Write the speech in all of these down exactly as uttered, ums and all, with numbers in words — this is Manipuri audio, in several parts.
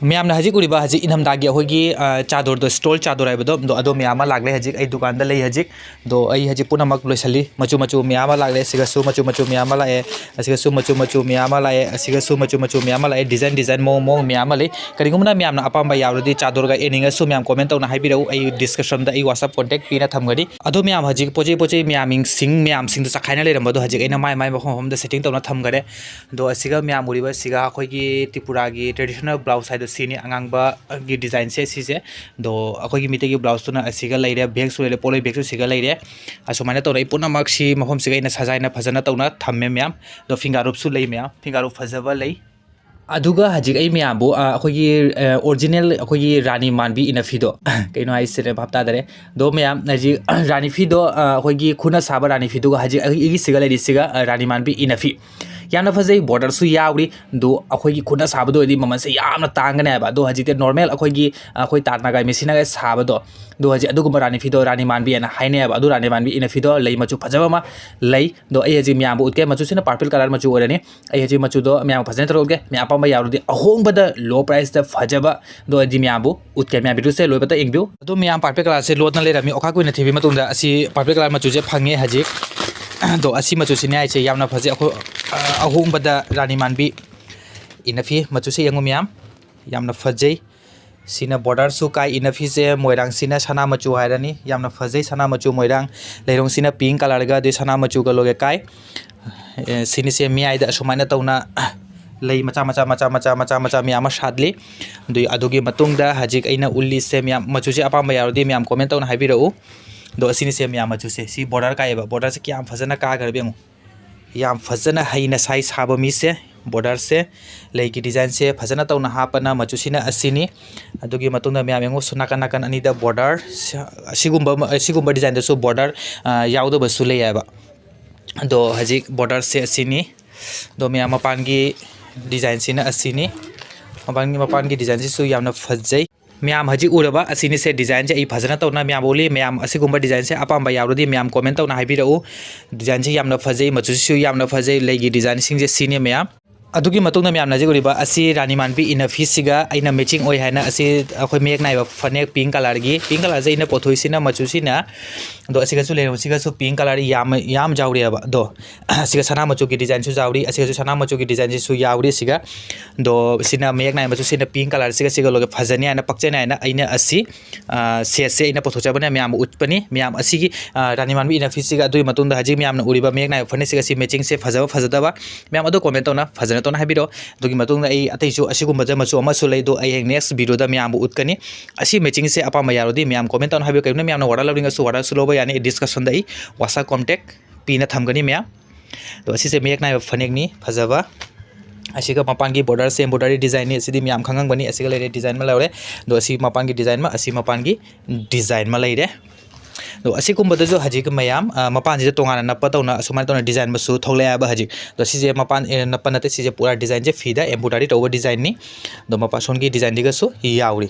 ꯃꯌꯥꯝꯅ ꯍꯧꯖꯤꯛ ꯎꯔꯤꯕ ꯍꯧꯖꯤꯛ ꯏꯪꯊꯝꯊꯥꯒꯤ ꯑꯩꯈꯣꯏꯒꯤ, ꯑ, ꯆꯥꯗꯣꯔꯗꯣ, ꯁ꯭ꯇꯣꯜ ꯆꯥꯗꯣꯔ ꯍꯥꯏꯕꯗꯣ, ꯑꯗꯣ, ꯑꯗꯣ ꯃꯌꯥꯝ ꯑꯃ ꯂꯥꯛꯂꯦ ꯍꯧꯖꯤꯛ ꯑꯩ ꯗꯨꯀꯥꯟꯗ ꯂꯩ ꯍꯧꯖꯤꯛ꯫ ꯑꯗꯣ ꯑꯩ ꯍꯧꯖꯤꯛ ꯄꯨꯝꯅꯃꯛ ꯂꯣꯏꯁꯤꯜꯂꯤ꯫ ꯃꯆꯨ ꯃꯆꯨ ꯃꯌꯥꯝ ꯑꯃ ꯂꯥꯛꯂꯦ꯫ ꯑꯁꯤꯒꯁꯨ ꯃꯆꯨ ꯃꯆꯨ ꯃꯌꯥꯝ ꯑꯃ ꯂꯥꯛꯑꯦ꯫ ꯑꯁꯤꯒꯁꯨ ꯃꯆꯨ ꯃꯆꯨ ꯃꯌꯥꯝ ꯑꯃ ꯂꯥꯛꯑꯦ꯫ ꯑꯁꯤꯒꯁꯨ ꯃꯆꯨ ꯃꯆꯨ ꯃꯌꯥꯝ ꯑꯃ ꯂꯥꯛꯑꯦ꯫ ꯗꯤꯖꯥꯏꯟ ꯗꯤꯖꯥꯏꯟ ꯃꯑꯣꯡ ꯃꯑꯣꯡ ꯃꯌꯥꯝ ꯑꯃ ꯂꯩ꯫ ꯀꯔꯤꯒꯨꯝꯕꯅ ꯃꯌꯥꯝꯅ ꯑꯄꯥꯝꯕ ꯌꯥꯎꯔꯗꯤ ꯆꯥꯗꯣꯔꯒ ꯌꯦꯡꯅꯤꯡꯉꯁꯨ ꯃꯌꯥꯝ ꯀꯣꯃꯦꯟ ꯇꯧꯅ ꯍꯥꯏꯕꯤꯔꯛꯎ꯫ ꯑꯩ ꯗꯤꯁꯀ꯭ꯔꯤꯞꯁꯟꯗ ꯑꯩ WhatsApp ꯀꯣꯟꯇꯦꯛ ꯄꯤꯅ ꯊꯝꯒꯅꯤ꯫ ꯑꯗꯣ ꯃꯌꯥꯝ ꯍꯧꯖꯤꯛ ꯄꯣꯠ ꯆꯩ, ꯄꯣꯠ ꯆꯩ ꯃꯌꯥꯝꯁꯤꯡ, ꯃꯌꯥꯝꯁꯤꯡꯗꯣ ꯆꯈꯥꯏꯅ ꯂꯩꯔꯝꯕꯗꯣ ꯍꯧꯖꯤꯛ ꯑꯩꯅ ꯃꯥꯏ ꯃꯥꯏ ꯃꯐꯝ ꯃꯐꯝꯗ ꯁꯦꯠꯇꯤꯡ ꯇꯧꯅ ꯊꯝꯈꯔꯦ꯫ ꯑꯗꯣ ꯑꯁꯤꯒ ꯃꯌꯥꯝ ꯎꯔꯤꯕ ꯑꯁꯤꯒ ꯑꯩꯈꯣꯏꯒꯤ ꯇ꯭ꯔꯤꯄꯨꯔꯥꯒꯤ ꯇ꯭ꯔꯦꯗꯤꯁꯅꯦꯜ ꯕ꯭ꯂꯥꯎꯁ ꯍꯥꯏꯗꯣ ꯁꯤꯅꯤ, ꯑꯉꯥꯡꯕꯒꯤ ꯗꯤꯖꯥꯏꯟꯁꯦ ꯁꯤꯁꯦ꯫ ꯑꯗꯣ ꯑꯩꯈꯣꯏꯒꯤ ꯃꯤꯇꯩꯒꯤ ꯕ꯭ꯂꯥꯎꯁꯇꯨꯅ ꯑꯁꯤꯒ ꯂꯩꯔꯦ, ꯕꯦꯒꯁꯨ ꯂꯩꯔꯦ, ꯄꯣꯠꯂꯣꯏ ꯕꯦꯒꯁꯨ ꯁꯤꯒ ꯂꯩꯔꯦ꯫ ꯑꯁꯨꯃꯥꯏꯅ ꯇꯧꯅ ꯑꯩ ꯄꯨꯝꯅꯃꯛꯁꯤ ꯃꯐꯝꯁꯤꯒ ꯑꯩꯅ ꯁꯖꯥꯏꯅ ꯐꯖꯅ ꯇꯧꯅ ꯊꯝꯃꯦ ꯃꯌꯥꯝ꯫ ꯑꯗꯣ ꯐꯤꯡꯒꯥꯔꯨꯞꯁꯨ ꯂꯩ ꯃꯌꯥꯝ, ꯐꯤꯡꯒꯥꯔꯨꯞ ꯐꯖꯕ ꯂꯩ꯫ ꯑꯗꯨꯒ ꯍꯧꯖꯤꯛ ꯑꯩ ꯃꯌꯥꯝꯕꯨ, ꯑ, ꯑꯩꯈꯣꯏꯒꯤ, ꯑ, ꯑꯣꯔꯤꯖꯤꯅꯦꯜ ꯑꯩꯈꯣꯏꯒꯤ ꯔꯥꯅꯤ ꯃꯥꯟꯕꯤ ꯏꯅꯐꯤꯗꯣ, ꯀꯩꯅꯣ ꯍꯥꯏꯁꯤꯅꯦ ꯚꯥꯞ ꯇꯥꯗꯔꯦ꯫ ꯑꯗꯣ ꯃꯌꯥꯝ ꯍꯧꯖꯤꯛ ꯔꯥꯅꯤ ꯐꯤꯗꯣ, ꯑ, ꯑꯩꯈꯣꯏꯒꯤ ꯈꯨꯠꯅ ꯁꯥꯕ ꯔꯥꯅꯤ ꯐꯤꯗꯨꯒ ꯍꯧꯖꯤꯛ ꯑꯩꯒꯤꯁꯤꯒ ꯂꯩꯔꯤꯁꯤꯒ, ꯑ, ꯔꯥꯅꯤ ꯃꯥꯟꯕꯤ ꯏꯅꯐꯤ꯫ ꯌꯥꯝꯅ ꯐꯖꯩ, ꯕꯣꯔꯗꯔꯁꯨ ꯌꯥꯎꯔꯤ꯫ ꯑꯗꯣ ꯑꯩꯈꯣꯏꯒꯤ ꯈꯨꯠꯅ ꯁꯥꯕꯗꯣ ꯑꯣꯏꯔꯗꯤ ꯃꯃꯜꯁꯦ ꯌꯥꯝꯅ ꯇꯥꯡꯒꯅꯦꯕ꯫ ꯑꯗꯣ ꯍꯧꯖꯤꯛꯇꯤ ꯅꯣꯔꯃꯦꯜ ꯑꯩꯈꯣꯏꯒꯤ, ꯑꯩꯈꯣꯏ ꯇꯥꯠ ꯅꯥꯒꯥꯏ ꯃꯦꯆꯤꯟꯅꯒ ꯁꯥꯕꯗꯣ, ꯑꯗꯣ ꯍꯧꯖꯤꯛ ꯑꯗꯨꯒꯨꯝꯕ ꯔꯥꯅꯤ ꯐꯤꯗꯣ ꯔꯥꯅꯤ ꯃꯥꯟꯕꯤ ꯍꯥꯏꯅ ꯍꯥꯏꯅꯩꯑꯕ꯫ ꯑꯗꯨ ꯔꯥꯅꯤ ꯃꯥꯟꯕꯤ ꯏꯅꯐꯤꯗꯣ ꯂꯩ ꯃꯆꯨ ꯐꯖꯕ ꯑꯃ ꯂꯩ꯫ ꯑꯗꯣ ꯑꯩ ꯍꯧꯖꯤꯛ ꯃꯌꯥꯝꯕꯨ ꯎꯠꯀꯦ꯫ ꯃꯆꯨꯁꯤꯅ purple colour ꯃꯆꯨ ꯑꯣꯏꯔꯅꯤ꯫ ꯑꯩ ꯍꯧꯖꯤꯛ ꯃꯆꯨꯗꯣ ꯃꯌꯥꯝ ꯐꯖꯅ ꯇꯧꯔꯛꯑꯒꯦ꯫ ꯃꯌꯥꯝ ꯑꯄꯥꯝꯕ ꯌꯥꯎꯔꯗꯤ ꯑꯍꯣꯡꯕꯗ low priceꯇ ꯐꯖꯕ ꯑꯗꯣ ꯑꯩꯗꯤ ꯃꯌꯥꯝꯕꯨ ꯎꯠꯀꯦ꯫ ꯃꯌꯥꯝ videoꯁꯦ ꯂꯣꯏꯕꯇ ꯌꯦꯡꯕꯤꯌꯨ꯫ ꯑꯗꯣ ꯃꯌꯥꯝ purple colourꯁꯦ ꯂꯣꯠꯅ ꯂꯩꯔꯝꯃꯤ꯫ ꯑꯣꯈꯥꯛ ꯀꯨꯏꯅ ꯊꯤꯕꯒꯤ ꯃꯇꯨꯡꯗ ꯑꯁꯤ purple colour ꯃꯆꯨꯁꯦ ꯐꯪꯉꯦ ꯍꯧꯖꯤꯛ꯫ ꯑꯗꯣ ꯑꯁꯤ ꯃꯆꯨꯁꯤꯅꯦ ꯍꯥꯏꯁꯦ ꯌꯥꯝꯅ ꯐꯖꯩ꯫ ꯑꯩꯈꯣꯏ, ꯑ, ꯑꯍꯣꯡꯕꯗ ꯔꯥꯅꯤ ꯃꯥꯟꯕꯤ ꯏꯅꯐꯤ ꯃꯆꯨꯁꯦ ꯌꯦꯡꯉꯨ ꯃꯌꯥꯝ꯫ ꯌꯥꯝꯅ ꯐꯖꯩ꯫ ꯁꯤꯅ ꯕꯣꯔꯗꯔꯁꯨ ꯀꯥꯏ, ꯏꯅꯐꯤꯁꯦ ꯃꯣꯏꯔꯥꯡꯁꯤꯅ ꯁꯅꯥ ꯃꯆꯨ ꯍꯥꯏꯔꯅꯤ꯫ ꯌꯥꯝꯅ ꯐꯖꯩ ꯁꯅꯥ ꯃꯆꯨ ꯃꯣꯏꯔꯥꯡ꯫ ꯂꯩꯔꯣꯡꯁꯤꯅ pink colourꯒ ꯑꯗꯩ ꯁꯅꯥ ꯃꯆꯨꯒ ꯂꯣꯏꯒ ꯀꯥꯏ꯫ ꯑꯦ, ꯁꯤꯅꯤꯁꯦ ꯃꯌꯥꯏꯗ ꯑꯁꯨꯃꯥꯏꯅ ꯇꯧꯅ ꯂꯩ ꯃꯆꯥ ꯃꯆꯥ ꯃꯆꯥ ꯃꯆꯥ ꯃꯆꯥ ꯃꯆꯥ ꯃꯌꯥꯝ ꯑꯃ ꯁꯥꯠꯂꯤ꯫ ꯑꯗꯨ, ꯑꯗꯨꯒꯤ ꯃꯇꯨꯡꯗ ꯍꯧꯖꯤꯛ ꯑꯩꯅ ꯎꯠꯂꯤꯁꯦ ꯃꯌꯥꯝ, ꯃꯆꯨꯁꯦ ꯑꯄꯥꯝꯕ ꯌꯥꯎꯔꯗꯤ ꯃꯌꯥꯝ comment ꯇꯧꯅ ꯍꯥꯏꯕꯤꯔꯛꯎ꯫ ꯑꯗꯣ ꯑꯁꯤꯅꯤꯁꯦ ꯃꯌꯥꯝ ꯃꯆꯨꯁꯦ꯫ ꯁꯤ ꯕꯣꯔꯗꯔ ꯀꯥꯏꯌꯦꯕ꯫ ꯕꯣꯔꯗꯔꯁꯦ ꯀꯌꯥꯝ ꯐꯖꯅ ꯀꯥꯈ꯭ꯔꯕ ꯌꯦꯡꯉꯨ꯫ ꯌꯥꯝ ꯐꯖꯅ ꯍꯩꯅ ꯁꯥꯏ ꯁꯥꯕ ꯃꯤꯁꯦ꯫ ꯕꯣꯔꯗꯔꯁꯦ ꯂꯩꯒꯤ ꯗꯤꯖꯥꯏꯟꯁꯦ ꯐꯖꯅ ꯇꯧꯅ ꯍꯥꯞꯄꯅ ꯃꯆꯨꯁꯤꯅ ꯑꯁꯤꯅꯤ꯫ ꯑꯗꯨꯒꯤ ꯃꯇꯨꯡꯗ ꯃꯌꯥꯝ ꯌꯦꯡꯉꯨ, ꯁꯣꯝ ꯅꯥꯀꯟ ꯅꯥꯀꯟ ꯑꯅꯤꯗ ꯕꯣꯔꯗꯔ, ꯑꯁꯤꯒꯨꯝꯕ, ꯑꯁꯤꯒꯨꯝꯕ ꯗꯤꯖꯥꯏꯟꯗꯁꯨ ꯕꯣꯔꯗꯔ, ꯑ, ꯌꯥꯎꯗꯕꯁꯨ ꯂꯩ ꯍꯥꯏꯕ꯫ ꯑꯗꯣ ꯍꯧꯖꯤꯛ ꯕꯣꯔꯗꯔꯁꯦ ꯑꯁꯤꯅꯤ꯫ ꯑꯗꯣ ꯃꯌꯥꯝ ꯃꯄꯥꯟꯒꯤ ꯗꯤꯖꯥꯏꯟꯁꯤꯅ ꯑꯁꯤꯅꯤ꯫ ꯃꯄꯥꯟꯒꯤ, ꯃꯄꯥꯟꯒꯤ ꯗꯤꯖꯥꯏꯟꯁꯤꯁꯨ ꯌꯥꯝꯅ ꯐꯖꯩ꯫ ꯃꯌꯥꯝ ꯍꯧꯖꯤꯛ ꯎꯔꯕ ꯑꯁꯤꯅꯤꯁꯦ ꯗꯤꯖꯥꯏꯟꯁꯦ ꯑꯩ ꯐꯖꯅ ꯇꯧꯅ ꯃꯌꯥꯝ ꯎꯠꯂꯤ꯫ ꯃꯌꯥꯝ ꯑꯁꯤꯒꯨꯝꯕ ꯗꯤꯖꯥꯏꯟꯁꯦ ꯑꯄꯥꯝꯕ ꯌꯥꯎꯔꯗꯤ ꯃꯌꯥꯝ comment ꯇꯧꯅ ꯍꯥꯏꯕꯤꯔꯛꯎ꯫ ꯗꯤꯖꯥꯏꯟꯁꯦ ꯌꯥꯝꯅ ꯐꯖꯩ, ꯃꯆꯨꯁꯤꯁꯨ ꯌꯥꯝꯅ ꯐꯖꯩ꯫ ꯂꯩꯒꯤ ꯗꯤꯖꯥꯏꯟꯁꯤꯡꯁꯦ ꯁꯤꯅꯤ ꯃꯌꯥꯝ꯫ ꯑꯗꯨꯒꯤ ꯃꯇꯨꯡꯗ ꯃꯌꯥꯝꯅ ꯍꯧꯖꯤꯛ ꯎꯔꯤꯕ ꯑꯁꯤ ꯔꯥꯅꯤ ꯃꯥꯟꯕꯤ ꯏꯟꯅꯐꯤꯁꯤꯒ ꯑꯩꯅ matching ꯑꯣꯏ ꯍꯥꯏꯅ, ꯑꯁꯤ ꯑꯩꯈꯣꯏ ꯃꯌꯦꯛ ꯅꯥꯏꯕ ꯐꯅꯦꯛ pink colourꯒꯤ, pink colourꯁꯦ ꯑꯩꯅ ꯄꯣꯠꯊꯣꯛꯏꯁꯤꯅ ꯃꯆꯨꯁꯤꯅ, ꯑꯗꯣ ꯑꯁꯤꯒꯁꯨ ꯂꯩꯔꯣꯡꯁꯤꯒꯁꯨ pink colour ꯌꯥꯝ, ꯌꯥꯝ ꯌꯥꯎꯔꯤꯑꯕ꯫ ꯑꯗꯣ ꯑꯁꯤꯒ ꯁꯅꯥ ꯃꯆꯨꯒꯤ designꯁꯨ ꯌꯥꯎꯔꯤ, ꯑꯁꯤꯒꯁꯨ ꯁꯅꯥ ꯃꯆꯨꯒꯤ designꯁꯤꯁꯨ ꯌꯥꯎꯔꯤ꯫ ꯁꯤꯒ, ꯑꯗꯣ ꯁꯤꯅ ꯃꯌꯦꯛ ꯅꯥꯏꯕ ꯃꯆꯨꯁꯤꯅ pink colourꯁꯤꯒ, ꯁꯤꯒ ꯂꯣꯏꯒ ꯐꯖꯅꯤ ꯍꯥꯏꯅ, ꯄꯛꯆꯅꯤ ꯍꯥꯏꯅ ꯑꯩꯅ ꯑꯁꯤ, ꯑ, setꯁꯦ ꯑꯩꯅ ꯄꯨꯊꯣꯛꯆꯕꯅ ꯃꯌꯥꯝꯕꯨ ꯎꯠꯄꯅꯤ꯫ ꯃꯌꯥꯝ ꯑꯁꯤꯒꯤ, ꯑ, ꯔꯥꯅꯤ ꯃꯥꯟꯕꯤ ꯏꯟꯅꯐꯤꯁꯤꯒ, ꯑꯗꯨꯒꯤ ꯃꯇꯨꯡꯗ ꯍꯧꯖꯤꯛ ꯃꯌꯥꯝꯅ ꯎꯔꯤꯕ ꯃꯌꯦꯛ ꯅꯥꯏꯕ ꯐꯅꯦꯛꯁꯤꯒ ꯁꯤ matchingꯁꯦ ꯐꯖꯕ ꯐꯖꯗꯕ ꯃꯌꯥꯝ ꯑꯗꯨ comment ꯇꯧꯅ ꯐꯖꯅ ꯇꯧꯅ ꯍꯥꯏꯕꯤꯔꯛꯑꯣ꯫ ꯑꯗꯨꯒꯤ ꯃꯇꯨꯡꯗ ꯑꯩ ꯑꯇꯩꯁꯨ ꯑꯁꯤꯒꯨꯝꯕꯗ ꯃꯆꯨ ꯑꯃꯁꯨ ꯂꯩ, ꯑꯗꯣ ꯑꯩ ꯍꯌꯦꯡ next videoꯗ ꯃꯌꯥꯝꯕꯨ ꯎꯠꯀꯅꯤ꯫ ꯑꯁꯤ matchingꯁꯦ ꯑꯄꯥꯝꯕ ꯌꯥꯎꯔꯗꯤ ꯃꯌꯥꯝ comment ꯇꯧꯅ ꯍꯥꯏꯕꯤꯌꯨ꯫ ꯀꯔꯤꯒꯨꯝꯕ ꯃꯌꯥꯝꯅ order ꯂꯧꯅꯤꯡꯉꯁꯨ orderꯁꯨ ꯂꯧꯕ ꯌꯥꯅꯤ꯫ Descriptionꯗ ꯑꯩ WhatsApp contact ꯄꯤꯅ ꯊꯝꯒꯅꯤ ꯃꯌꯥꯝ꯫ ꯑꯗꯣ ꯑꯁꯤꯁꯦ ꯃꯌꯦꯛ ꯅꯥꯏꯕ ꯐꯅꯦꯛꯅꯤ, ꯐꯖꯕ꯫ ꯑꯁꯤꯒ ꯃꯄꯥꯟꯒꯤ borderꯁꯦ embroidery designꯅꯤ, ꯑꯁꯤꯗꯤ ꯃꯌꯥꯝ ꯈꯪꯉꯝꯒꯅꯤ꯫ ꯑꯁꯤꯒ ꯂꯩꯔꯦ, design ꯑꯃ ꯂꯧꯔꯦ꯫ ꯑꯗꯣ ꯑꯁꯤ ꯃꯄꯥꯟꯒꯤ design ꯑꯃ, ꯑꯁꯤ ꯃꯄꯥꯟꯒꯤ design ꯑꯃ ꯂꯩꯔꯦ꯫ ꯑꯗꯣ ꯑꯁꯤꯒꯨꯝꯕꯗꯁꯨ ꯍꯧꯖꯤꯛ ꯃꯌꯥꯝ, ꯑ, ꯃꯄꯥꯟꯁꯤꯗ ꯇꯣꯉꯥꯟꯅ ꯅꯞꯄ ꯇꯧꯅ ꯑꯁꯨꯃꯥꯏꯅ ꯇꯧꯅ design ꯑꯃꯁꯨ ꯊꯣꯛꯂꯛꯑꯦꯕ ꯍꯧꯖꯤꯛ꯫ ꯑꯗꯣ ꯁꯤꯁꯦ ꯃꯄꯥꯟ, ꯑꯦ, ꯅꯞꯄ ꯅꯠꯇꯦ, ꯁꯤꯁꯦ ꯄꯨꯔꯥ designꯁꯦ ꯐꯤꯗ embroidery ꯇꯧꯕ designꯅꯤ꯫ ꯑꯗꯣ ꯃꯄꯥꯟ ꯁꯣꯝꯒꯤ designꯁꯤꯒꯁꯨ ꯌꯥꯎꯔꯤ꯫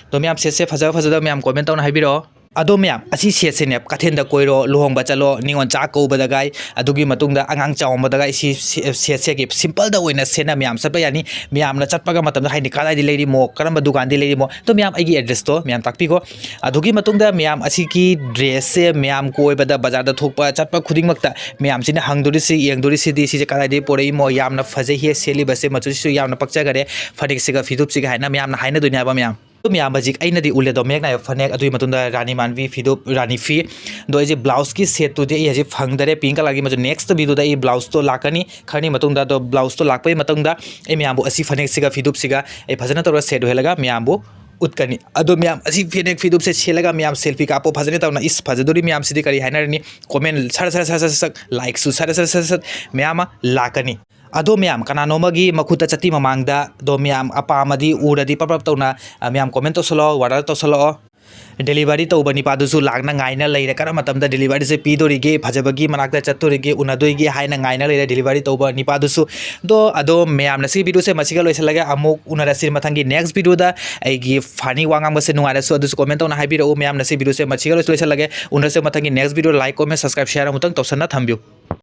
ꯑꯗꯣ ꯃꯌꯥꯝ setꯁꯦ ꯐꯖ ꯐꯖꯗꯕ ꯃꯌꯥꯝ comment ꯇꯧꯅ ꯍꯥꯏꯕꯤꯔꯛꯑꯣ꯫ ꯑꯗꯣ ꯃꯌꯥꯝ, ꯑꯁꯤ setꯁꯦꯅꯦ, ꯀꯩꯊꯦꯜꯗ ꯀꯣꯏꯔꯣ, ꯂꯨꯍꯣꯡꯕ ꯆꯠꯂꯣ, ꯅꯤꯉꯣꯜ ꯆꯥꯛ ꯀꯧꯕꯗꯒꯥꯏ, ꯑꯗꯨꯒꯤ ꯃꯇꯨꯡꯗ ꯑꯉꯥꯡ ꯆꯥꯎꯝꯕꯗꯒꯥꯏ, ꯁꯤ, ꯁꯤ, setꯁꯦ simpleꯗ ꯑꯣꯏꯅ ꯁꯦꯠꯅ ꯃꯌꯥꯝ ꯆꯠꯄ ꯌꯥꯅꯤ꯫ ꯃꯌꯥꯝꯅ ꯆꯠꯄꯒ ꯃꯇꯝꯗ ꯍꯥꯏꯅꯤ, "ꯀꯗꯥꯏꯗ ꯂꯩꯔꯤꯃꯣ? ꯀꯔꯝꯕ ꯗꯨꯀꯥꯟꯗꯤ ꯂꯩꯔꯤꯃꯣ?" ꯑꯗꯣ ꯃꯌꯥꯝ, ꯑꯩꯒꯤ addressꯇꯣ ꯃꯌꯥꯝ ꯇꯥꯛꯄꯤꯈꯣ꯫ ꯑꯗꯨꯒꯤ ꯃꯇꯨꯡꯗ ꯃꯌꯥꯝ, ꯑꯁꯤꯒꯤ dressꯁꯦ ꯃꯌꯥꯝ ꯀꯣꯏꯕꯗ, ꯕꯖꯥꯔꯗ ꯊꯣꯛꯄ, ꯆꯠꯄ ꯈꯨꯗꯤꯡꯃꯛꯇ ꯃꯌꯥꯝꯁꯤꯅ ꯍꯪꯗꯣꯔꯤꯁꯤ, ꯌꯦꯡꯗꯣꯔꯤꯁꯤꯗꯤ, "ꯁꯤꯁꯦ ꯀꯗꯥꯏꯗꯒꯤ ꯄꯣꯔꯛꯏꯃꯣ? ꯌꯥꯝꯅ ꯐꯖꯩꯍꯦ, ꯁꯦꯠꯂꯤꯕꯁꯦ, ꯃꯆꯨꯁꯤꯁꯨ ꯌꯥꯝꯅ ꯄꯛꯆꯈꯔꯦ, ꯐꯅꯦꯛꯁꯤꯒ, ꯐꯤꯗꯨꯞꯁꯤꯒ" ꯍꯥꯏꯅ ꯃꯌꯥꯝꯅ ꯍꯥꯏꯅꯗꯣꯏꯅꯦ ꯍꯥꯏꯕ ꯃꯌꯥꯝ꯫ ꯑꯗꯣ ꯃꯌꯥꯝ, ꯍꯧꯖꯤꯛ ꯑꯩꯅꯗꯤ ꯎꯠꯂꯦꯗꯣ, ꯃꯌꯦꯛ ꯅꯥꯏꯕ ꯐꯅꯦꯛ, ꯑꯗꯨꯒꯤ ꯃꯇꯨꯡꯗ ꯔꯥꯅꯤ ꯃꯥꯟꯕꯤ ꯐꯤꯗꯨꯞ, ꯔꯥꯅꯤ ꯐꯤ꯫ ꯑꯗꯣ ꯑꯩꯁꯦ blouseꯀꯤ setꯇꯨꯗꯤ ꯑꯩ ꯍꯧꯖꯤꯛ ꯐꯪꯗꯔꯦ, pink colourꯒꯤ ꯃꯆꯨ꯫ Next videoꯗ ꯑꯩ blouseꯇꯣ ꯂꯥꯛꯀꯅꯤ, ꯈꯔꯅꯤ ꯃꯇꯨꯡꯗ꯫ ꯑꯗꯣ blouseꯇꯣ ꯂꯥꯛꯄꯒꯤ ꯃꯇꯨꯡꯗ ꯑꯩ ꯃꯌꯥꯝꯕꯨ ꯑꯁꯤ ꯐꯅꯦꯛꯁꯤꯒ ꯐꯤꯗꯨꯞꯁꯤꯒ ꯑꯩ ꯐꯖꯅ ꯇꯧꯔꯒ set ꯑꯣꯏꯍꯜꯂꯒ ꯃꯌꯥꯝꯕꯨ ꯎꯠꯀꯅꯤ꯫ ꯑꯗꯣ ꯃꯌꯥꯝ, ꯑꯁꯤ ꯐꯅꯦꯛ ꯐꯤꯗꯨꯞꯁꯦ ꯁꯦꯠꯂꯒ ꯃꯌꯥꯝ selfie ꯀꯥꯞꯄꯣ, ꯐꯖꯅ ꯇꯧꯅ꯫ ꯏꯁ, ꯐꯖꯗꯣꯔꯤ ꯃꯌꯥꯝꯁꯤꯗꯤ, ꯀꯔꯤ ꯍꯥꯏꯅꯔꯅꯤ? Comment ꯁꯠ ꯁꯠ ꯁꯠ ꯁꯠ ꯁꯠ, likeꯁꯨ ꯁꯠ ꯁꯠ ꯁꯠ ꯁꯠ ꯁꯠ ꯃꯌꯥꯝ ꯑꯃ ꯂꯥꯛꯀꯅꯤ꯫ ꯑꯗꯣ ꯃꯌꯥꯝ, ꯀꯅꯥꯅꯣꯃꯒꯤ ꯃꯈꯨꯠꯇ ꯆꯠꯇꯤ ꯃꯃꯥꯡꯗ, ꯑꯗꯣ ꯃꯌꯥꯝ ꯑꯄꯥꯝꯕꯗꯤ ꯎꯔꯗꯤ ꯄꯞ ꯄꯞ ꯇꯧꯅ, ꯑ, ꯃꯌꯥꯝ comment ꯇꯧꯁꯜꯂꯛꯑꯣ, order ꯇꯧꯁꯜꯂꯛꯑꯣ꯫ Delivery ꯇꯧꯕ ꯅꯤꯄꯥꯗꯨꯁꯨ ꯂꯥꯛꯅ ꯉꯥꯏꯅ ꯂꯩꯔꯦ, ꯀꯔꯝꯕ ꯃꯇꯝꯗ deliveryꯁꯦ ꯄꯤꯗꯣꯔꯤꯒꯦ, ꯐꯖꯕꯒꯤ ꯃꯅꯥꯛꯇ ꯆꯠꯇꯣꯔꯤꯒꯦ, ꯎꯅꯗꯣꯏꯒꯦ ꯍꯥꯏꯅ ꯉꯥꯏꯅ ꯂꯩꯔꯦ delivery ꯇꯧꯕ ꯅꯤꯄꯥꯗꯨꯁꯨ꯫ ꯑꯗꯣ, ꯑꯗꯣ ꯃꯌꯥꯝꯅ ꯁꯤ videoꯁꯦ ꯃꯁꯤꯒ ꯂꯣꯏꯁꯤꯜꯂꯒꯦ, ꯑꯃꯨꯛ ꯎꯅꯔꯁꯤ ꯃꯊꯪꯒꯤ next videoꯗ꯫ ꯑꯩꯒꯤ funny ꯋꯥ ꯉꯥꯡꯕꯁꯦ ꯅꯨꯡꯉꯥꯏꯔꯁꯨ ꯑꯗꯨꯁꯨ comment ꯇꯧꯅ ꯍꯥꯏꯕꯤꯔꯛꯎ꯫ ꯃꯌꯥꯝꯅ ꯁꯤ videoꯁꯦ ꯃꯁꯤꯒ ꯂꯣꯏꯁꯤꯜꯂꯒꯦ, ꯎꯅꯔꯁꯤ ꯃꯊꯪꯒꯤ next video꯫ Like, comment, subscribe, share ꯑꯃꯨꯛꯇꯪ ꯇꯧꯁꯟꯅ ꯊꯝꯕꯤꯌꯨ꯫